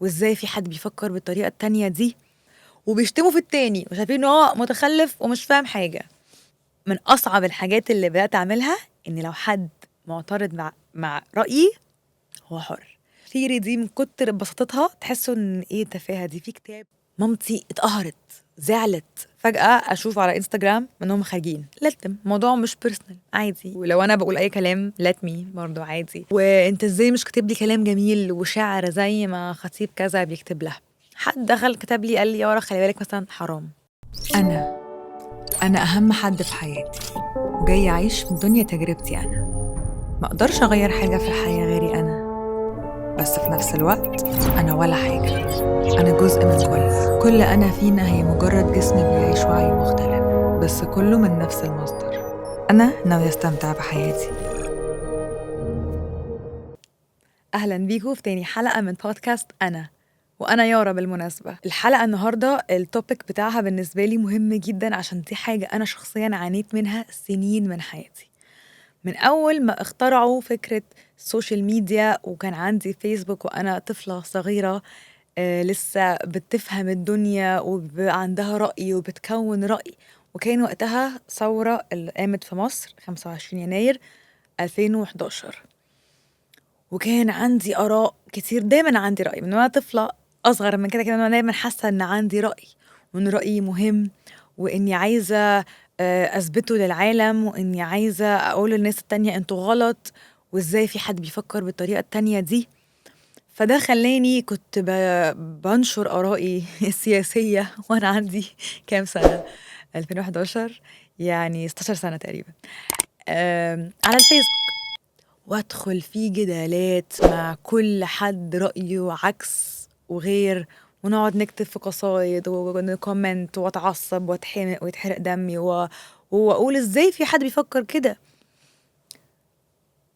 وازاي في حد بيفكر بالطريقة التانية دي، وبيشتموا في التاني وشايفين ان هو متخلف ومش فاهم حاجة. من اصعب الحاجات اللي بدات اعملها ان لو حد معترض مع رايي هو حر. theory دي من كتر بساطتها تحسوا ان ايه التفاهة دي. في كتاب مامتي اتقهرت، زعلت، فجأة أشوف على انستجرام إنهم خارجين. let them، الموضوع مش personal، عادي. ولو أنا بقول أي كلام let me برضو عادي. وأنت إزاي مش كاتب لي كلام جميل وشعر زي ما خطيب كذا بيكتب لها؟ حد دخل كتب لي قال لي يارا خلي بالك مثلا حرام. أنا أهم حد في حياتي، وجاي أعيش في الدنيا تجربتي أنا. ما أقدرش أغير حاجة في الحياة غيري أنا، بس في نفس الوقت أنا ولا حاجة. أنا جزء من كل أنا فينا هي مجرد جسم بيعيش وعي مختلف، بس كله من نفس المصدر. أنا ناوية أستمتع بحياتي. أهلا بيكم في تاني حلقة من بودكاست أنا، وأنا يارا بالمناسبة. الحلقة النهاردة ال topic بتاعها بالنسبة لي مهم جدا، عشان دي حاجة أنا شخصيا عانيت منها سنين من حياتي، من أول ما اخترعوا فكرة ال social media وكان عندي فيسبوك وأنا طفلة صغيرة، لسه بتفهم الدنيا وعندها رأي وبتكون رأي. وكان وقتها ثورة اللي قامت في مصر 25 يناير 2011، وكان عندي آراء كتير. دايما عندي رأي من وأنا طفلة أصغر من كده، كده أنا دايما حاسة إن عندي رأي، وإن رأيي مهم، وإني عايزة أثبته للعالم، وإني عايزة أقول للناس التانية أنتوا غلط، وإزاي في حد بيفكر بالطريقة التانية دي. فده خلاني كنت بنشر آرائي السياسية وأنا عندي كام سنة، 2011، يعني 16 سنة تقريبا، على الفيسبوك، وأدخل في جدالات مع كل حد رأيه عكس وغير، ونقعد نكتب في قصايد ون comment، واتعصب واتحمق ويتحرق دمي، واقول ازاي في حد بيفكر كده.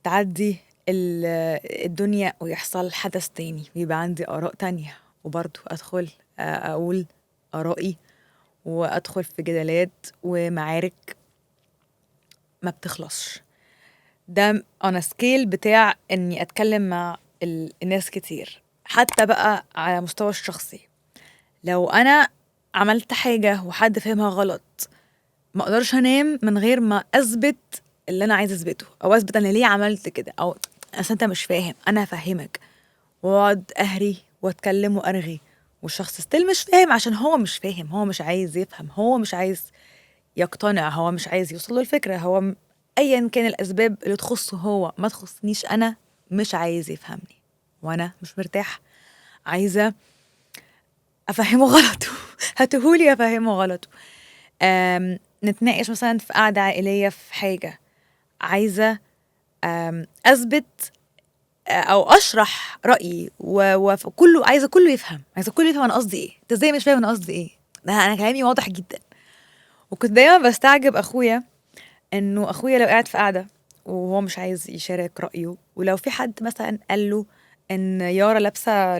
تعدي الدنيا ويحصل حدث تاني ويبقى عندي آراء تانية، وبرضه أدخل أقول آرائي وأدخل في جدالات ومعارك ما بتخلصش. ده on a scale بتاع إني أتكلم مع الناس كتير. حتى بقى على مستوى الشخصي، لو أنا عملت حاجة وحد فهمها غلط ما أقدرش أنام من غير ما أثبت اللي أنا عايزة أثبته، أو أثبت أنا ليه عملت كده، أو أصل أنت مش فاهم أنا هفهمك، وأقعد أهري وأتكلم وأرغي، والشخص still مش فاهم، عشان هو مش فاهم، هو مش عايز يفهم، هو مش عايز يقتنع، هو مش عايز يوصل له الفكرة، هو أيا كان الأسباب اللي تخصه هو ما تخصنيش أنا، مش عايز يفهمني وأنا مش مرتاح، عايزة أفهمه غلطه، هاتهولي أفهمه غلطه. نتناقش مثلا في قعدة عائلية في حاجة، عايزة أثبت أو أشرح رأيي وكله، عايزة كله يفهم، عايزة كله يفهم أنا قصدي إيه. أنت إزاي مش فاهم أنا قصدي إيه؟ ده أنا كلامي واضح جدا. وكنت دايما بستعجب أخويا، إنه أخويا لو قاعد في قعدة وهو مش عايز يشارك رأيه، ولو في حد مثلا قال له إن يارا لابسة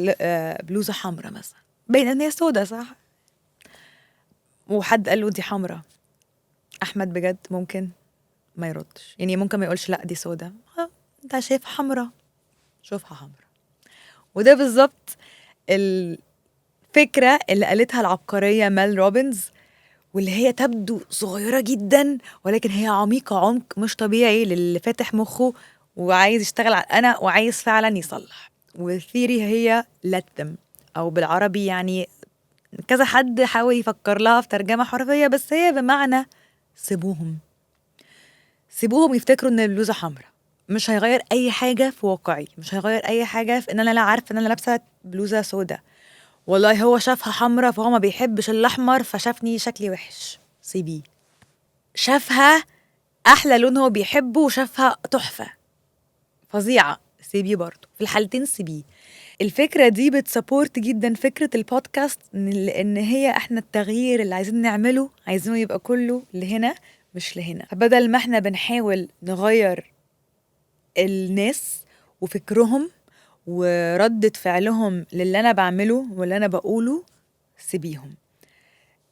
بلوزة حمراء مثلا، باين إن هي سودا صح؟ وحد قال له دي حمراء، أحمد بجد ممكن ما يردش، يعني ممكن ما يقولش لا دي سودا، انت شايفها حمراء شوفها حمراء. وده بالظبط الفكرة اللي قالتها العبقرية ميل روبنز، واللي هي تبدو صغيرة جدا ولكن هي عميقة عمق مش طبيعي للي فاتح مخه وعايز يشتغل على أنا وعايز فعلا يصلح. وال theory هي let them، أو بالعربي يعني كذا حد حاول يفكر لها في ترجمة حرفية، بس هي بمعنى سيبوهم، سيبوهم يفتكروا إن البلوزة حمراء. مش هيغير أي حاجة في واقعي، مش هيغير أي حاجة في إن أنا لا عارفة إن أنا لابسة بلوزة سودا، والله هو شافها حمراء فهو ما بيحبش الأحمر فشافني شكلي وحش، سيبيه. شافها أحلى لون هو بيحبه وشافها تحفة فظيعة، سيبيه برضه. في الحالتين سيبيه. الفكرة دي بت support جدا فكرة البودكاست، إن هي إحنا التغيير اللي عايزين نعمله عايزينه يبقى كله لهنا مش لهنا. فبدل ما إحنا بنحاول نغير الناس وفكرهم وردة فعلهم للي أنا بعمله واللي أنا بقوله، سيبيهم.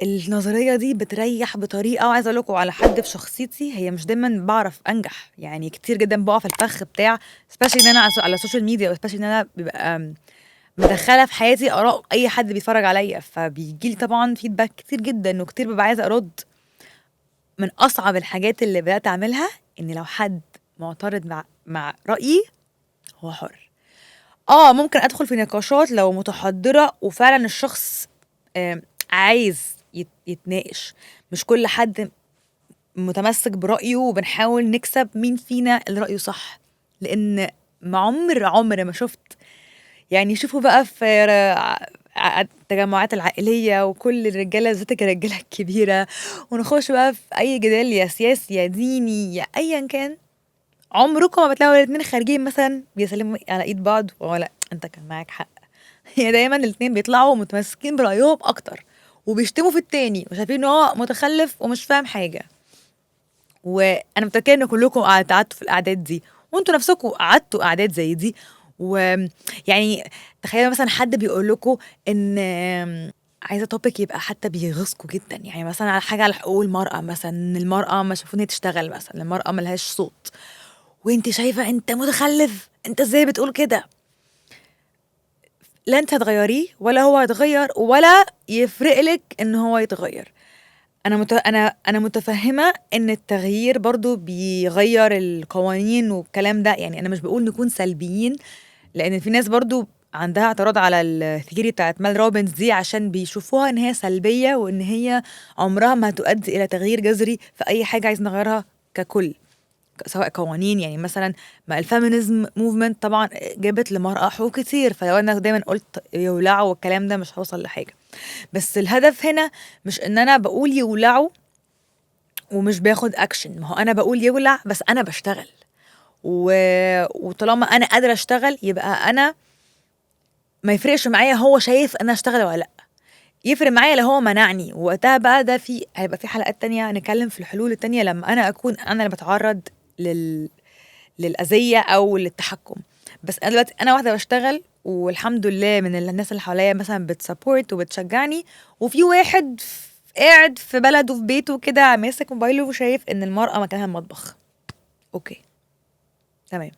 النظرية دي بتريح بطريقة، وعايزة أقول لكم على حد في شخصيتي، هي مش دايماً بعرف أنجح، يعني كتير جداً بقع في الفخ بتاع، especially إن أنا على ال social media، especially إن أنا بيبقى مدخله في حياتي اراء اي حد بيتفرج عليا، فبيجي لي طبعا feedback كتير جدا وكتير ببقى عايزه ارد. من اصعب الحاجات اللي بدات اعملها ان لو حد معترض مع رايي هو حر. ممكن ادخل في نقاشات لو متحضره وفعلا الشخص عايز يتناقش، مش كل حد متمسك برأيه وبنحاول نكسب مين فينا اللي رأيه صح. لأن ما عمر ما شفت، يعني شوفوا بقى في التجمعات العائلية وكل الرجالة ذاتك الرجالة الكبيرة، ونخش بقى في أي جدال يا سياسي يا ديني يا أيا كان، عمركم ما بتلاقوا الاتنين خارجين مثلا بيسلموا على إيد بعض ولا أنت كان معاك حق. هي دايما الاتنين بيطلعوا متمسكين برأيهم أكتر وبيشتموا في التاني وشايفين إن هو متخلف ومش فاهم حاجة. وانا متاكدة ان كلكم قعدتوا في الاعداد دي، وانتوا نفسكم قعدتوا اعداد زي دي. ويعني تخيلوا مثلا حد بيقول لكم ان عايزه topic يبقى حتى بيغيظكم جدا، يعني مثلا على حاجة على حقوق المراة مثلا، ان المراة مش المفروض هي تشتغل مثلا، المراة ملهاش صوت، وانت شايفه انت متخلف، انت ازاي بتقول كده؟ لا انت هتغيريه ولا هو هيتغير ولا يفرق لك ان هو يتغير. انا متفهمه ان التغيير برضو بيغير القوانين والكلام ده، يعني انا مش بقول نكون سلبيين، لان في ناس برضو عندها اعتراض على ال theory بتاعت مال روبنز دي عشان بيشوفوها ان هي سلبية وان هي عمرها ما هتؤدي الى تغيير جذري في اي حاجة عايز نغيرها ككل، سواء قوانين. يعني مثلا ما ال feminism movement طبعا جابت للمرأة حقوق كتير، فلو انا دايما قلت يولعوا والكلام ده مش هوصل لحاجة. بس الهدف هنا مش ان انا بقول يولعوا ومش باخد اكشن، ما هو انا بقول يولع بس انا بشتغل، وطالما انا قادرة اشتغل يبقى انا ما يفرقش معايا هو شايف انا اشتغل ولا لا، يفرق معايا لو هو منعني. وقتها بقى ده في هيبقى في حلقات تانية نتكلم في الحلول التانية لما انا اكون انا اللي بتعرض للأذية أو للتحكم. بس أنا دلوقتي أنا واحدة بشتغل والحمد لله من الناس اللي حواليا مثلا بت support وبتشجعني، وفي واحد قاعد في بلده في بيته كده ماسك موبايله وشايف إن المرأة مكانها المطبخ. okay تمام.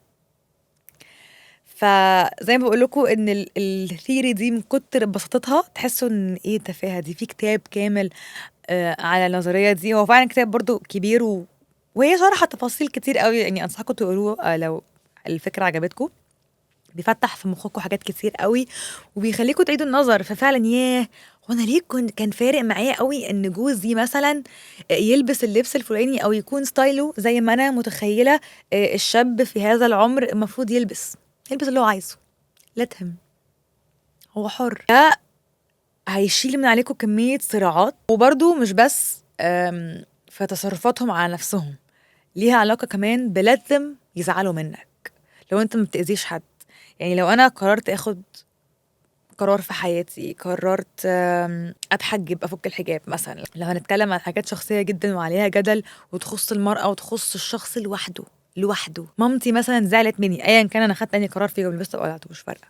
فزي ما بقول لكم إن ال theory دي من كتر بساطتها تحسوا إن إيه التفاهة دي. في كتاب كامل على النظرية دي، هو فعلا كتاب برضو كبير وهي شرحت تفاصيل كتير قوي، يعني انصحكم تقروه لو الفكرة عجبتكم. بيفتح في مخكم حاجات كتير قوي وبيخليكم تعيدوا النظر. ففعلا ياه، هو انا ليه كان فارق معايا قوي ان جوزي مثلا يلبس اللبس الفلاني او يكون ستايله زي ما انا متخيله الشاب في هذا العمر المفروض يلبس اللي هو عايزه. let him، هو حر. ده هيشيل من عليكم كمية صراعات. وبرده مش بس في تصرفاتهم على نفسهم، ليها علاقة كمان بلازم يزعلوا منك لو انت ما بتأذيش حد. يعني لو انا قررت اخد قرار في حياتي، قررت اتحجب، افك الحجاب مثلا، لو هنتكلم عن حاجات شخصية جدا وعليها جدل وتخص المرأة وتخص الشخص لوحده، مامتي مثلا زعلت مني ايا كان انا خدت اني قرار فيه ولبست او قلعته مش فارقة،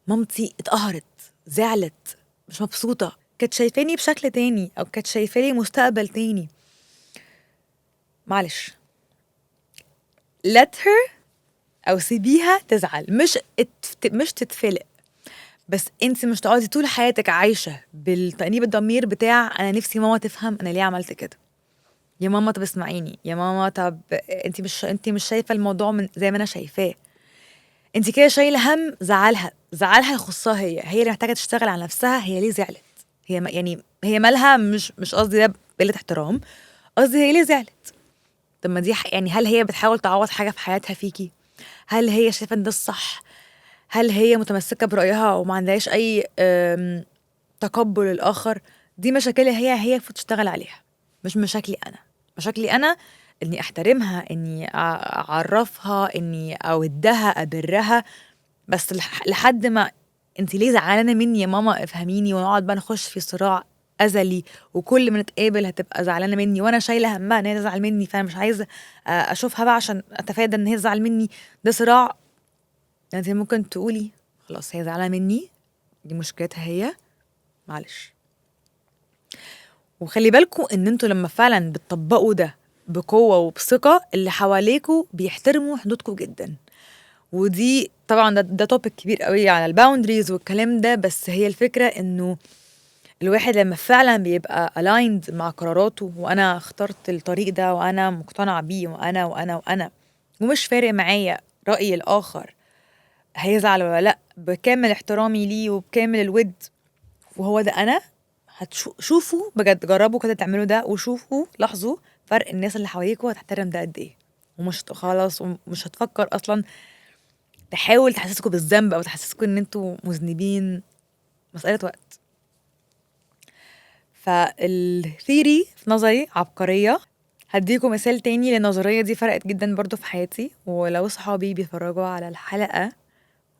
مامتي اتقهرت، زعلت، مش مبسوطة، كانت شايفاني بشكل تاني او كانت شايفاني مستقبل تاني، معلش let her او سيبيها تزعل، مش تتفلق. بس انت مش تقعدي طول حياتك عايشه بالتأنيب الضمير بتاع انا نفسي ماما تفهم انا ليه عملت كده، يا ماما طب اسمعيني، يا ماما طب انت مش شايفه الموضوع من زي ما انا شايفاه، انت كده شايله هم زعلها، زعلها يخصها هي اللي محتاجه تشتغل على نفسها، هي ليه زعلت، هي يعني هي مالها، مش قصدي ده بقلة احترام، قصدي هي ليه زعلت. طب ما دي يعني هل هي بتحاول تعوض حاجة في حياتها فيكي؟ هل هي شايفه ان ده الصح؟ هل هي متمسكة برايها وما عندهاش اي تقبل الاخر؟ دي مشاكلها هي المفروض تشتغل عليها، مش مشاكلي انا. مشاكلي انا اني احترمها، اني اعرفها، اني اودها، ابرها، بس لحد ما انت ليه زعلانة مني يا ماما افهميني، ونقعد بقى نخش في صراع ازلي، وكل ما نتقابل هتبقى زعلانة مني وانا شايله همها ان هي تزعل مني، فانا مش عايزه اشوفها بقى عشان اتفادى ان هي تزعل مني. ده صراع. انت ممكن تقولي خلاص هي زعلانة مني، دي مشكلتها هي، معلش. وخلي بالكم ان انتوا لما فعلا بتطبقوا ده بقوة وبثقه، اللي حواليكوا بيحترموا حدودكم جدا، ودي طبعا ده topic كبير قوي على ال boundaries والكلام ده، بس هي الفكرة انه الواحد لما فعلا بيبقى aligned مع قراراته، وانا اخترت الطريق ده وانا مقتنعة بيه وانا وانا وانا، ومش فارق معايا رأي الآخر هيزعل ولا لا، بكامل احترامي ليه وبكامل الود، وهو ده انا. هتشوفوا بجد، جربوا كده تعملوا ده وشوفوا، لاحظوا فرق الناس اللي حواليكوا هتحترم ده قد ايه، ومش خلاص ومش هتفكر اصلا تحاول تحسسكوا بالذنب او تحسسكوا ان انتوا مذنبين. مسألة وقت. فال theory في نظري عبقرية. هديكم مثال تاني للنظرية دي، فرقت جدا برضو في حياتي، ولو صحابي بيتفرجوا على الحلقة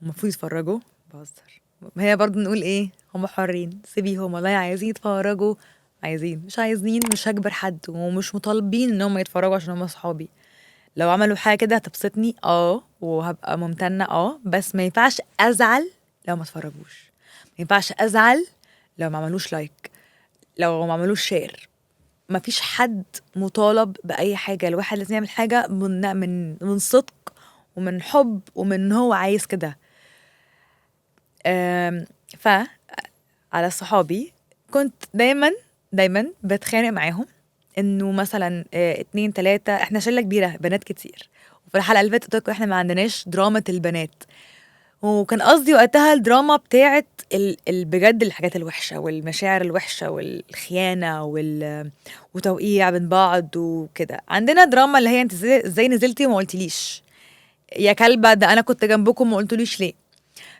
المفروض يتفرجوا، بهزر، هي برضو نقول ايه، هم حرين، سيبيهم والله، عايزين يتفرجوا عايزين، مش عايزين مش هجبر حد، ومش مطالبين ان هم يتفرجوا عشان هم صحابي. لو عملوا حاجة كده هتبسطني وهبقى ممتنة بس ما ينفعش ازعل لو ما اتفرجوش، ما ينفعش ازعل لو ما عملوش like، لو ما عملوش share. ما فيش حد مطالب بأي حاجة، الواحد لازم يعمل حاجة من صدق ومن حب ومن هو عايز كده. ف على صحابي كنت دايما دايما بتخانق معاهم انه مثلا 2 3، احنا شله كبيرة بنات كتير، وفي الحلقة اللي فاتت قلت لكم احنا ما عندناش دراما البنات، وكان قصدي وقتها الدراما بتاعت بجد الحاجات الوحشة والمشاعر الوحشة والخيانة وتوقيع بين بعض وكده. عندنا دراما اللي هي انت ازاي نزلتي وما قلتليش يا كلبه، ده انا كنت جنبكم وما قلتوليش ليه.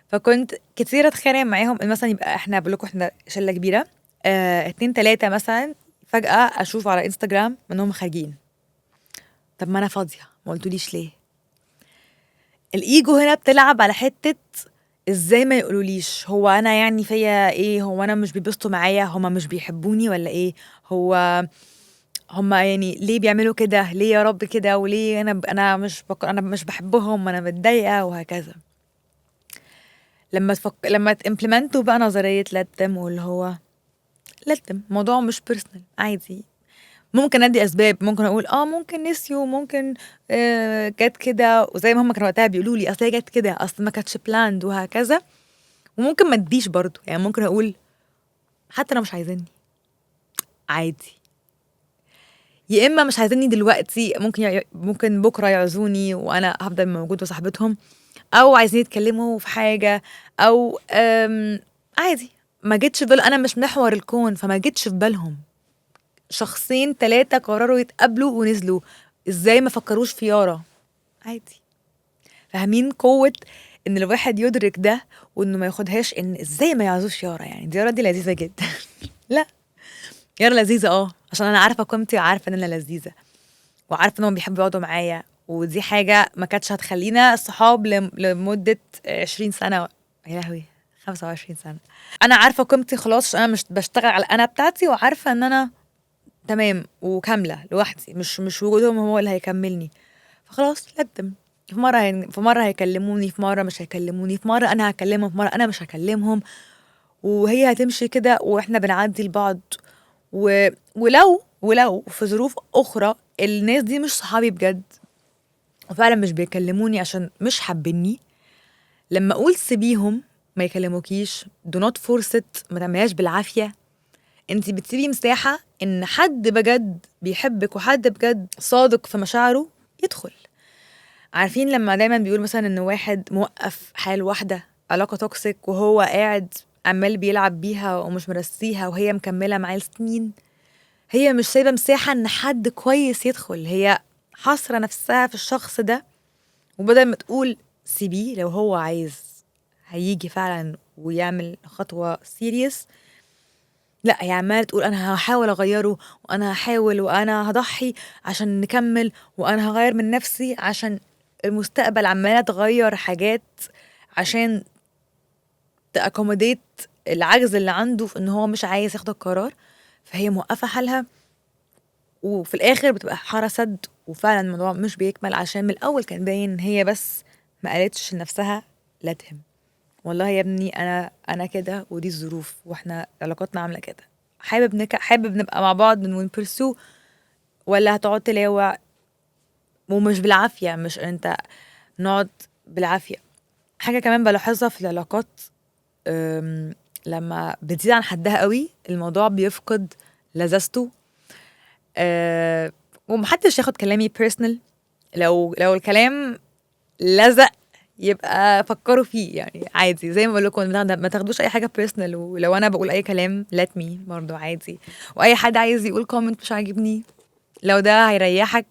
فكنت كتير اتخانق معاهم، مثلا يبقى احنا بقول لكم احنا شله كبيرة، 2 3 مثلا، فجاة اشوف على انستجرام انهم خارجين، طب ما انا فاضية ما قلتوليش ليه. الايجو هنا بتلعب على حتة ازاي ما يقولوليش، هو انا يعني فيا ايه، هو انا مش بيبسطوا معايا، هما مش بيحبوني ولا ايه، هو هما يعني ليه بيعملوا كده، ليه يا رب كده، وليه انا انا مش بحبهم، انا متضايقة وهكذا. لما ت implement وا بقى نظرية let them، واللي هو let them، الموضوع مش personal، عادي، ممكن ادي اسباب، ممكن اقول ممكن نسيوا، ممكن جت كده، وزي ما هم كانوا وقتها بيقولوا لي اصل هي جت كده، اصل ما كانتش planned وهكذا. وممكن ما اديش برضو، يعني ممكن اقول حتى لو مش عايزيني عادي، يا اما مش عايزيني دلوقتي ممكن بكره يعزوني وانا هفضل موجود وصاحبتهم، او عايزين يتكلموا في حاجة، او عادي ما جيتش في بال، انا مش محور الكون فما جيتش في بالهم. شخصين 3 قرروا يتقابلوا ونزلوا، ازاي ما فكروش في يارا؟ عادي. فاهمين قوة ان الواحد يدرك ده، وانه ما ياخدهاش ان ازاي ما يعزوش يارا، يعني دي يارا دي لذيذة جدا. لا يارا لذيذة عشان انا عارفة قيمتي وعارفة ان انا لذيذة، وعارفة انهم بيحبوا يقعدوا معايا، ودي حاجة ما كانتش هتخلينا صحاب لمدة 20 سنة، يا لهوي 25 سنة. انا عارفة قيمتي خلاص، عشان انا مش بشتغل على انا بتاعتي، وعارفة ان انا تمام وكاملة لوحدي، مش وجودهم هو اللي هيكملني، فخلاص لدم. في مرة هيكلموني، في مرة مش هيكلموني، في مرة أنا هكلمهم، في مرة أنا مش هكلمهم، وهي هتمشي كده وإحنا بنعدي لبعض. ولو في ظروف أخرى الناس دي مش صحابي بجد وفعلا مش بيكلموني عشان مش حابيني، لما أقول سيبيهم ما يكلموكيش، do not force it، ما تعملهاش بالعافية، انت بتسيبي مساحة ان حد بجد بيحبك وحد بجد صادق في مشاعره يدخل. عارفين لما دايما بيقول مثلا ان واحد موقف حال واحدة علاقة toxic وهو قاعد عمال بيلعب بيها ومش مرسيها وهي مكملة معاه لسنين، هي مش سايبة مساحة ان حد كويس يدخل، هي حاصرة نفسها في الشخص ده، وبدل ما تقول سيبيه لو هو عايز هيجي فعلا ويعمل خطوة serious، لا هي عمالة تقول أنا هحاول أغيره وأنا هحاول وأنا هضحي عشان نكمل وأنا هغير من نفسي عشان المستقبل، عمالة تغير حاجات عشان ت accommodate العجز اللي عنده في إن هو مش عايز ياخد القرار، فهي موقفة حالها، وفي الآخر بتبقى حارة سد، وفعلا الموضوع مش بيكمل عشان من الأول كان باين إن هي بس ما قالتش لنفسها لا تهم، والله يا ابني أنا كده ودي الظروف وإحنا علاقتنا عاملة كده، حابب نبقى مع بعض ون pursue ولا هتقعد تلاوع؟ ومش بالعافية، مش أنت نقعد بالعافيه. حاجة كمان بلاحظها في العلاقات، لما بتزيد عن حدها قوي الموضوع بيفقد لذاذته. ومحدش ياخد كلامي personal، لو الكلام لزق يبقى فكروا فيه، يعني عادي. زي ما بقول لكم ما تاخدوش اي حاجة personal، ولو انا بقول اي كلام let me برضو عادي، واي حد عايز يقول comment مش عاجبني لو ده هيريحك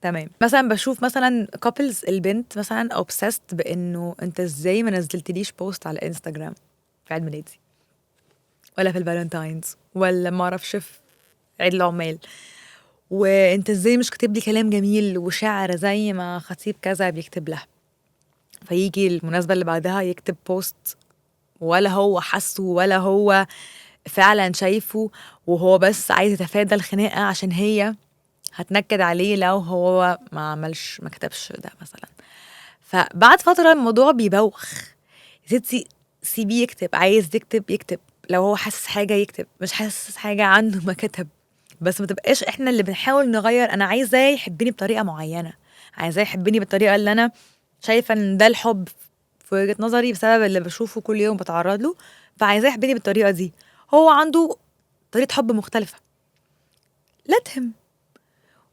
تمام. مثلا بشوف مثلا couples البنت مثلا obsessed بانه انت ازاي ما نزلتليش post على انستغرام في عيد ميلادي ولا في ال Valentine's ولا ما اعرفش في عيد العمال، وانت ازاي مش كاتب لي كلام جميل وشعر زي ما خطيب كذا بيكتب لها. فيجي المناسبة اللي بعدها يكتب post ولا هو حاسه ولا هو فعلا شايفه، وهو بس عايز يتفادى الخناقة عشان هي هتنكد عليه لو هو ما عملش ما كتبش ده مثلا. فبعد فترة الموضوع بيبوخ. ستي سيبيه يكتب، عايز يكتب يكتب، لو هو حاسس حاجة يكتب، مش حاسس حاجة عنده ما كتب. بس ما تبقاش احنا اللي بنحاول نغير. انا عايزاه يحبني بطريقة معينة، عايزاه يحبني بالطريقة اللي انا شايفة ان ده الحب في وجهة نظري بسبب اللي بشوفه كل يوم بتعرض له، فعايزاه يحبني بالطريقة دي. هو عنده طريقة حب مختلفة، let him.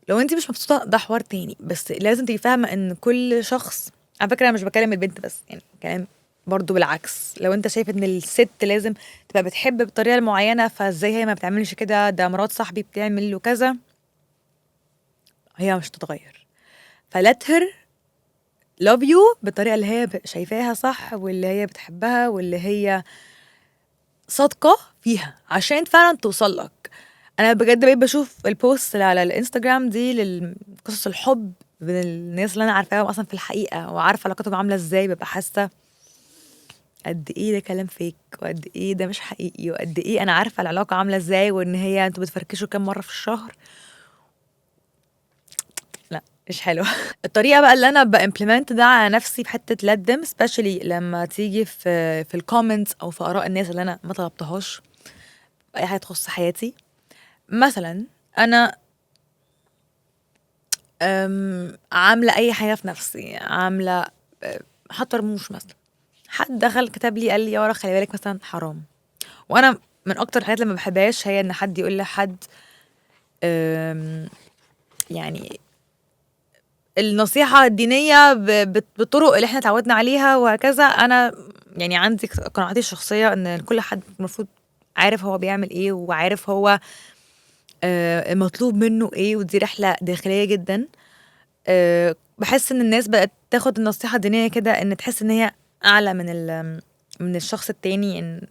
لو انت مش مبسوطة ده حوار تاني، بس لازم تبقي فاهمة ان كل شخص، على فكرة انا مش بكلم البنت بس، يعني كلام برضو بالعكس، لو انت شايف ان الست لازم تبقى بتحب بطريقة معينة، فازاي هي ما بتعملش كده، ده مرات صاحبي بتعمل له كذا، هي مش تتغير. ف let her love you بالطريقة اللي هي شايفاها صح، واللي هي بتحبها، واللي هي صادقة فيها، عشان فعلا توصل لك. انا بجد بقيت بشوف ال post اللي على الانستجرام دي لقصص الحب بين الناس اللي انا عارفاهم اصلا في الحقيقة وعارفه علاقتهم عامله ازاي، ببقى حاسه قد ايه ده كلام fake، وقد ايه ده مش حقيقي، وقد ايه انا عارفه العلاقة عامله ازاي، وان هي انتوا بتفركشوا كام مرة في الشهر. لا مش حلو. الطريقة بقى اللي انا ب implement ده على نفسي في حتة let them، especially لما تيجي في ال comments او في اراء الناس اللي انا ما طلبتهاش اي حاجة تخص حياتي. مثلا انا عامله اي حاجة في نفسي، عامله حاطه رموش مثلا، حد دخل كتب لي قال لي يارا خلي بالك مثلا حرام. وانا من اكتر الحاجات اللي ما بحبهاش هي ان حد يقول لحد يعني النصيحة الدينية بالطرق اللي احنا اتعودنا عليها وهكذا. انا يعني عندي قناعتي الشخصية ان كل حد المفروض عارف هو بيعمل ايه، وعارف هو المطلوب منه ايه، ودي رحلة داخلية جدا. بحس ان الناس بقت تاخد النصيحة الدينية كده، ان تحس ان هي اعلى من الشخص التاني. ان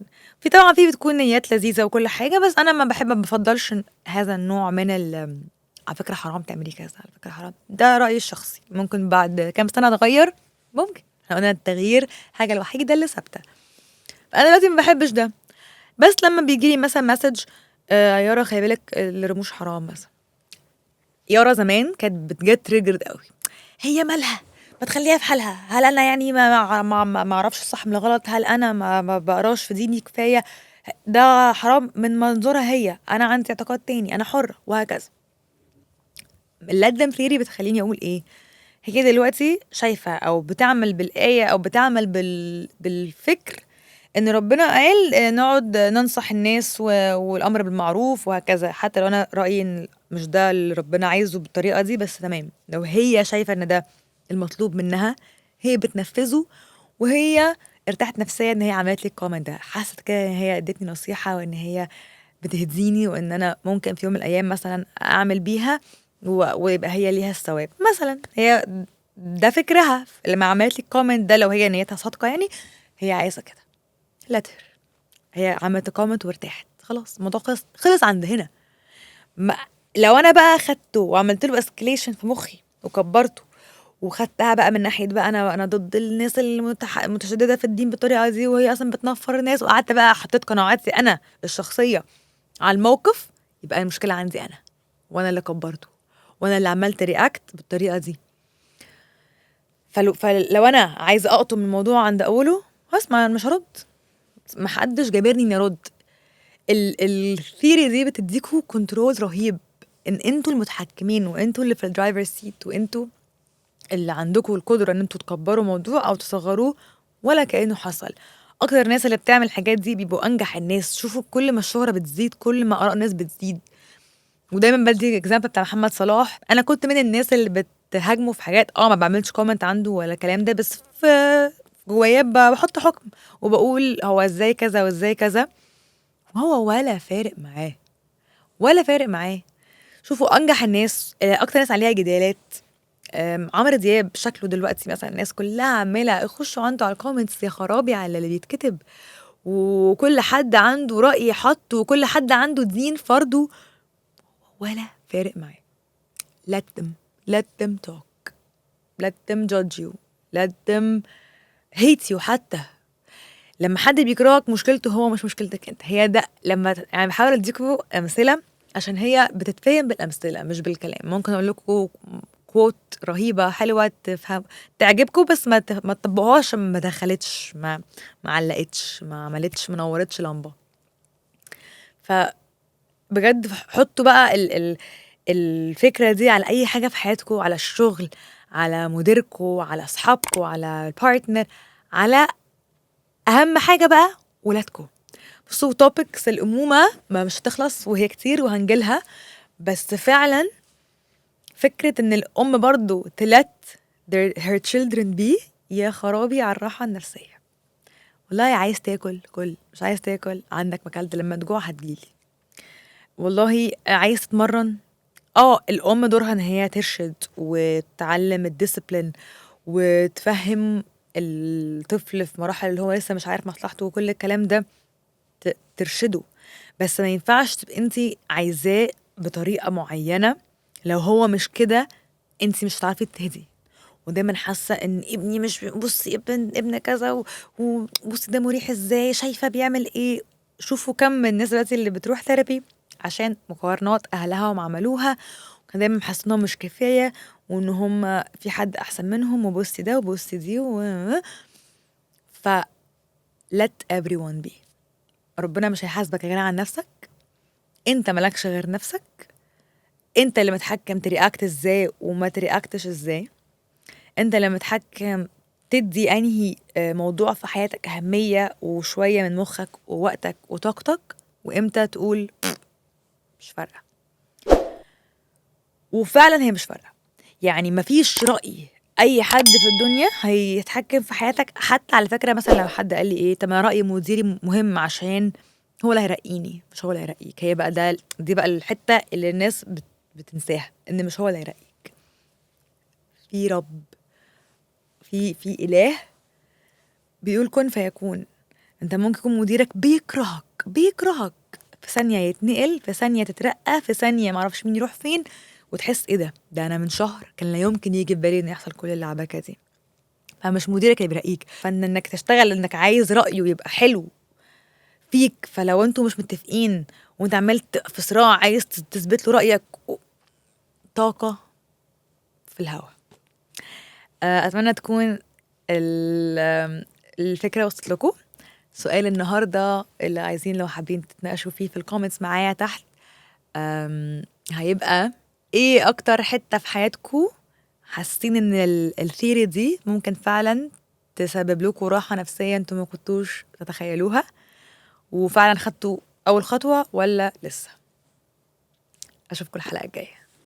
في طبعا في بتكون نيات لذيذة وكل حاجة، بس انا ما بفضلش هذا النوع من على فكرة حرام تعملي كذا، على فكرة حرام. ده رأيي الشخصي، ممكن بعد كام سنة اتغير، ممكن. احنا قلنا التغيير حاجة الوحيدة اللي ثابتة. فأنا دلوقتي ما بحبش ده، بس لما بيجي لي مثلا message، يارا خلي بالك الرموش حرام مثلا، يارا زمان كانت بت get triggered قوي، هي مالها، ما تخليها في حالها، هل انا يعني ما اعرفش الصح من الغلط، هل انا ما بقراش في ديني كفاية، ده حرام من منظورها هي، انا عندي اعتقاد تاني، انا حره، وهكذا. ال let them theory بتخليني اقول ايه، هي دلوقتي شايفه او بتعمل بالايه او بتعمل بالفكر ان ربنا قال نقعد ننصح الناس والامر بالمعروف وهكذا، حتى لو انا رايي ان مش ده اللي ربنا عايزه بالطريقة دي، بس تمام لو هي شايفه ان ده المطلوب منها هي بتنفذه، وهي ارتاحت نفسيا ان هي عملت لي ال comment ده، حست كده ان هي ادتني نصيحة وان هي بتهديني وان انا ممكن في يوم من الايام مثلا اعمل بيها ويبقى هي ليها الثواب مثلا. هي ده فكرها لما عملت لي ال comment ده، لو هي نيتها صادقة يعني هي عايزه كده، let her، هي عملت comment وارتاحت، خلاص الموضوع خلص عند هنا. لو انا بقى خدته وعملت له escalation في مخي وكبرته وخدتها بقى من ناحية بقى انا ضد الناس المتشدده في الدين بالطريقة دي وهي اصلا بتنفر الناس، وقعدت بقى حطيت قناعاتي انا الشخصية على الموقف، يبقى المشكلة عندي انا، وانا اللي كبرته وانا اللي عملت react بالطريقة دي. فلو انا عايزه اقطم الموضوع عند اوله، خلاص ما مش هرد، ما حدش جابرني اني ارد. ال theory دي بتديكوا control رهيب، ان انتوا المتحكمين وانتوا اللي في ال driver seat وانتوا اللي عندكم القدرة ان انتوا تكبروا موضوع او تصغروه ولا كأنه حصل. اكتر الناس اللي بتعمل الحاجات دي بيبقوا انجح الناس. شوفوا كل ما الشهرة بتزيد كل ما اراء الناس بتزيد. ودايما بدي example بتاع محمد صلاح، انا كنت من الناس اللي بتهاجمه في حاجات، ما بعملش comment عنده ولا الكلام ده، بس في جوايا بحط حكم وبقول هو ازاي كذا وازاي كذا، وهو ولا فارق معاه، ولا فارق معاه. شوفوا انجح الناس، اكتر ناس عليها جدالات، عمرو دياب شكله دلوقتي مثلا الناس كلها عماله يخشوا عنده على ال comments، يا خرابي على اللي بيتكتب، وكل حد عنده رأي حطه، وكل حد عنده دين فرضه، ولا فارق معاه. let them let them talk، let them judge you، let them hate you. حتى لما حد بيكرهك مشكلته هو مش مشكلتك انت. هي ده لما يعني بحاول اديكوا امثلة عشان هي بتتفهم بالامثلة مش بالكلام. ممكن اقول لكم quote رهيبة حلوة تفهم تعجبكم، بس ما تطبقوهاش، ما دخلتش، ما علقتش، ما عملتش، ما نورتش لمبة. ف بجد حطوا بقى الفكرة دي على اي حاجة في حياتكم، على الشغل، على مديركم، على اصحابكم، على ال partner، على اهم حاجة بقى ولادكم. بصوا topics الامومة ما مش هتخلص وهي كتير وهنجيلها، بس فعلا فكرة ان الام برضو ت let her children be، يا خرابي على الراحة النفسية. والله عايز تاكل كل، مش عايز تاكل عندك ما اكلت، لما تجوع هتجيلي. والله عايز تتمرن، الام دورها ان هي ترشد وتعلم ال discipline وتفهم الطفل في مراحل اللي هو لسه مش عارف مصلحته وكل الكلام ده، ترشده، بس ما ينفعش تبقي انت عايزاه بطريقة معينة، لو هو مش كده انت مش هتعرفي تهدي. ودايما حاسه ان ابني مش بصي ابن كذا وبصي ده مريح ازاي، شايفه بيعمل ايه. شوفوا كم من الناس دلوقتي اللي بتروح therapy عشان مقارنات اهلها وما عملوها، كان دايما حاسين انهم مش كفاية وان هم في حد احسن منهم، وبصي ده وبصي دي ف let everyone be. ربنا مش هيحاسبك غير عن نفسك، انت مالكش غير نفسك، انت اللي متحكم ت react ازاي وما ت react ش ازاي، انت اللي متحكم تدي انهي موضوع في حياتك اهمية وشوية من مخك ووقتك وطاقتك، وامتى تقول مش فارقه. وفعلا هي مش فارقه، يعني مفيش رأي اي حد في الدنيا هيتحكم في حياتك. حتى على فكرة مثلا لو حد قال لي ايه، طب ما رأي مديري مهم عشان هو اللي هيرقيني، مش هو اللي هيرقيك. هي بقى ده، دي بقى الحتة اللي الناس بتنساها، ان مش هو اللي هيرقيك، في رب، في اله بيقول كن فيكون. انت ممكن يكون مديرك بيكرهك، في ثانية يتنقل، في ثانية تترقى، في ثانية معرفش مين يروح فين، وتحس ايه ده، ده انا من شهر كان لا يمكن يجي في بالي ان يحصل كل اللعبكه دي. فمش مديرك اللي بيرقيك، فان انك تشتغل انك عايز رايه يبقى حلو فيك، فلو انتوا مش متفقين وانت عمال في صراع عايز تثبت له رايك، طاقة في الهوا. اتمنى تكون الفكرة وصلت لكم. سؤال النهارده اللي عايزين لو حابين تتناقشوا فيه في ال comments معايا تحت، هيبقى ايه اكتر حتة في حياتكم حاسين ان ال theory دي ممكن فعلا تسبب لكم راحة نفسية انتم ما كنتوش تتخيلوها، وفعلا خدتوا اول خطوة ولا لسه؟ اشوفكم الحلقة الجاية.